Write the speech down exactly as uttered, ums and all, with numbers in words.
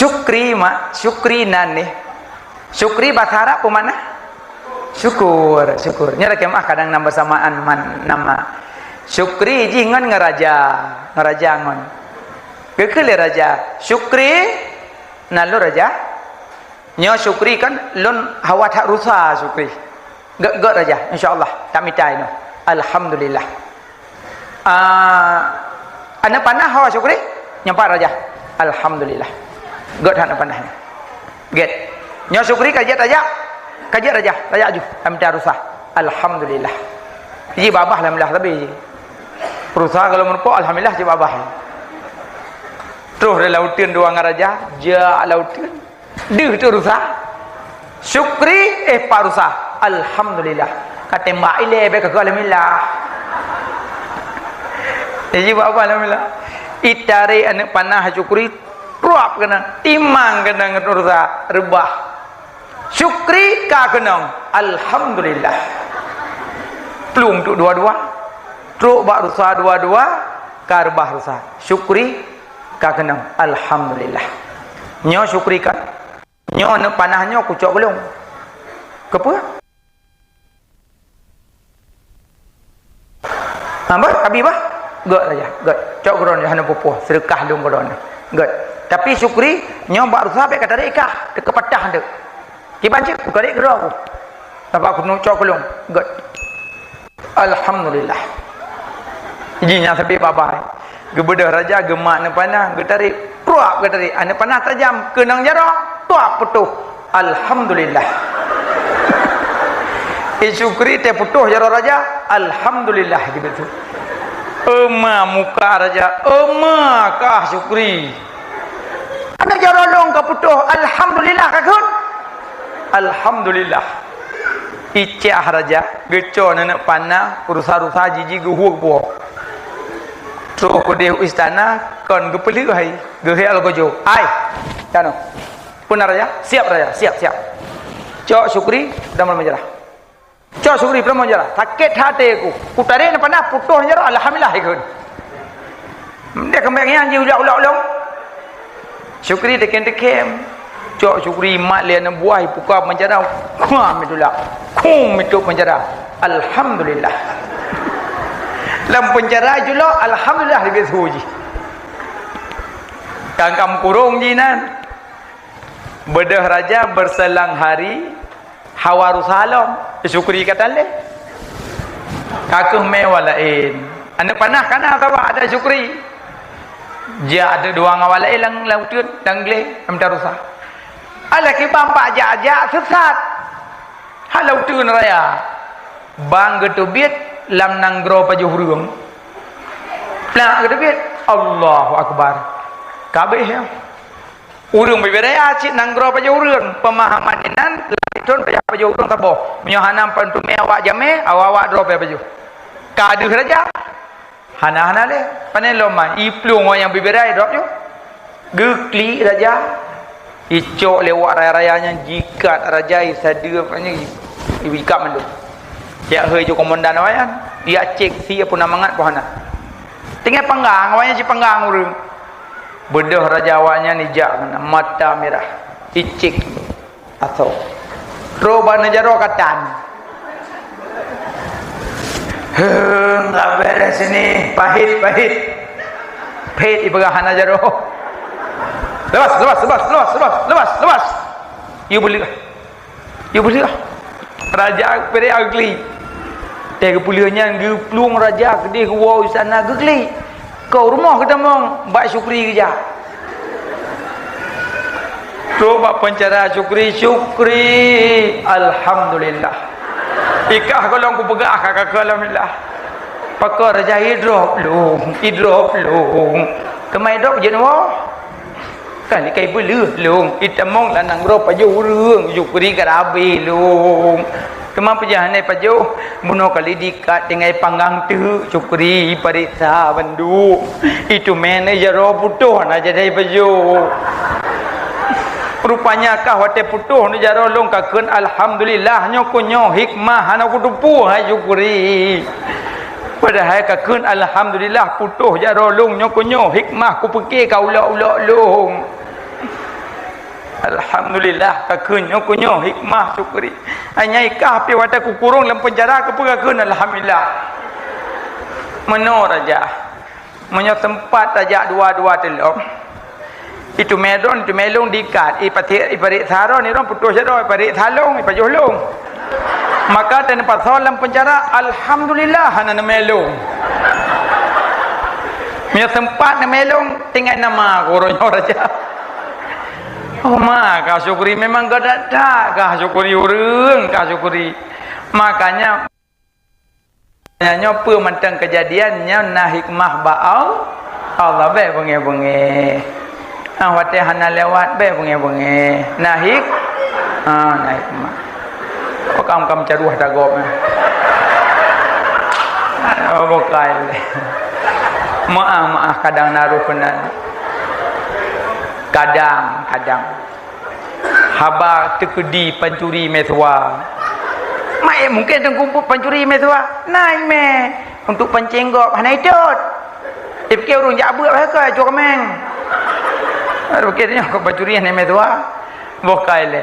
Syukri, mak, syukri nan nih. Syukri bahasa Arab peue makna? Syukur, syukur. Nyoe lakée meuah kadang na bersamaan man-, nama. Syukri jih ngon, ngon raja, ngon raja ngon. Geukheun lé raja, "Syukri, na lôn raja." Nyoe syukri kan lôn hawa that rusa syukri. Gét, gét raja, insya Allah tamita inoe. Alhamdulillah. Ah, aneuk panah ho syukri? Nyoe pat raja. Alhamdulillah. Gét aneuk panah nyoe. Gét. Nyoe syukri ka jeuet raja. Ka jeuet raja. Raja aju. Tamita rusa. Alhamdulillah. Ji babah alhamdulillah tapi ji. Rusa kalau meureumpok alhamdulillah ji babah. Troh dari lauteun dua ngon raja, jak lauteun. Deuh tu rusa. Syukri, eh, pat rusa. Alhamdulillah. Ka tembak ilée bék ka alhamdulillah. Jadi buat apa alhamdulillah? Itarek aneuk panah syukri, truap keunan. Timang keunan ngon rusa, reubah. Syukri ka keunong. Alhamdulillah. Plueng tu dua-dua. Trok bak rusa dua-dua, ka reubah rusa. Syukri ka keunong. Alhamdulillah. Nyoe syukri kan? Nyoe aneuk panah nyoe kucok keu lôn. Keupeue? Ha, bah, abi bah? Gét raja, gét. Cok keu droeneuh hana peue-peue, seudeukah lôn keu droeneuh. Gét. Tapi syukri, nyoe bak rusa bék ka tarek kah, teuka patah deuk. Kiban cit, kutarek keu droe ku. Sabab keuneuk cok keu lôn. Gét. Alhamdulillah. Ji nyang sabé babah. Geubeudôh raja, geumat aneuk panah, geutarek, pruap geutarek. Aneuk panah tajam, keunong jaroe, tuap putôh. Alhamdulillah. Eh, syukri teuh putôh jaroe raja, alhamdulillah, gitu tu. Euma muka raja, euma kah syukri. Aneuk jaroe lôn ka putôh, alhamdulillah ka kheun. Alhamdulillah. Icah raja, geucok aneuk panah, rusa-rusa jiji geuhue geupuwoe. Troh keudeh u istana, kon geupeuleueh hai, geuhel geujoe. Hai, tanoh. Peue na raja? Siap raja, siap, siap. Cok syukri, dan malam jalah. Cok syukri, peue na jalah. Sakét até ku. Kutarek aneuk panah, putôh jaroe, alhamdulillah, ikheun. Dia keumbang nyan ji ulak-ulak ulông. Syukri teukem-teukem. Cok syukri mat lé aneuk buah ipuka penjara. Kuah mitulak. Kum mitôp penjara. Alhamdulillah. Lam penjara julok, alhamdulillah lagèe su jih. Kangkam kurong jinan. Beudôh raja berselang hari, hawa rusa lom, syukri ka talé. Ka keuh mé awak laén. Aneuk panah kana sawa ada syukri. Jak ada dua ngon awak laén lam, lam uteuen, lam glé, lam mita rusa. Alah kiban bak jak-jak seusat. Hana uteuen raya. Ban geuteubiet lam nanggroe pajoh ureueng. Plak geuteubiet. Allahu Akbar. Ka abéh nyan. Ureueng bubé raya cit nanggroe pajoh ureueng. Peumahaman inan, lagèe thon payah pajoh ureueng saboh. Meunyoe hana peuteumé awak jamé, awak-awak droe payah pajoh. Ka deuh raja. Hana, hana lé. Pane lom man. Iplueng awak nyang bubé raya drob nyoe. Geuklik raja. Icok lé awak raya-raya nyan jikat raja, isadeue, apa nyan, i-, ikat mandum. Jak hôi ju komandan awak nyan. Jak cék sie puna mangat pun hana. Tinggai panggang, awak nyan cit panggang ureueng. Beudôh raja awak nyan ijak keunan, mata mirah. Icék asoe. Trok bak neujaroe katan. Heuh, nggak beres ini. Pahit, pahit. Pahit ipeugah hana jaroe. Lepas, lepas, lepas, lepas, lepas, lepas, lepas. Yue beuleueh. Yue beuleueh. Raja peureulée geuklik. Teuh geupeuleueh nyan geuplueng raja keudeh geuwoe u istana geuklik. Keu rumoh geutamong bak syukri geujak. Trok bak penjara syukri, syukri, alhamdulillah. Ikah gohlom kupeugah ka, ka, ka, alhamdulillah. Pakon raja idrop lôn, idrop lôn. Teuma idrop jeuet woe. Kan ikai beuleueh lôn, itamong lam nanggroe pajoh ureueng, syukri ka abéh lôn. Teuma peujah hana pajoh, bunoe kali dikat tinggai panggang teuk, syukri pareksa bandum. Iteumé neujaroe putôh hana jadai pajoh. Rupanya kah watée putôh neujaroe lôn ka kheun alhamdulillah, nyoe keuh nyoe hikmah hana kuteupeue hai syukri. Padahai ka kheun alhamdulillah putôh jaroe lôn nyoe keuh nyoe hikmah kupeuke ka ulok-ulok lôn. Alhamdulillah, ka kheun nyoe, keu nyoe hikmah syukuri. Hai nyai kah pih watèe kukurong lam peunjara, keupeue ka kheun alhamdulillah. Meunoe raja. Meunyoe seumpat tajak dua-dua teulom, itu medon, itu melong diikat, ipatik, iparik saron, irong putôh jaroe, iparik salong, ipajoh long. Maka teuneupasoe lam peunjara, alhamdulillah hana neumelong. Meunyoe seumpat neumelong, tinggai nama gurunyoe raja. Oh ma, ka syukuri memang geudak that, ka syukuri ureueng, ka syukuri. Makanya, nyoe peue mantong keujadian nyoe na hikmah bak Al-, Allah, bèk beungèh-beungèh. Ah, watèe hana lewat, bèk beungèh-beungèh. Na hik-, ha, na hikmah. Oh, kam-kam caruh tagop, eh. Oh, bukai. Maaf, maaf, kadang naruh keunan. Kadang, kadang. Haba teukeudi pancuri meutuha. Mak, eh, mungken teungku pancuri meutuha? Na imè. Untuk pancéng gob hana itot. Ipike ureueng jak beuet bahai ka cok meng. Pikir nyoe keu pancuri hana meutuha. Boh kai lé.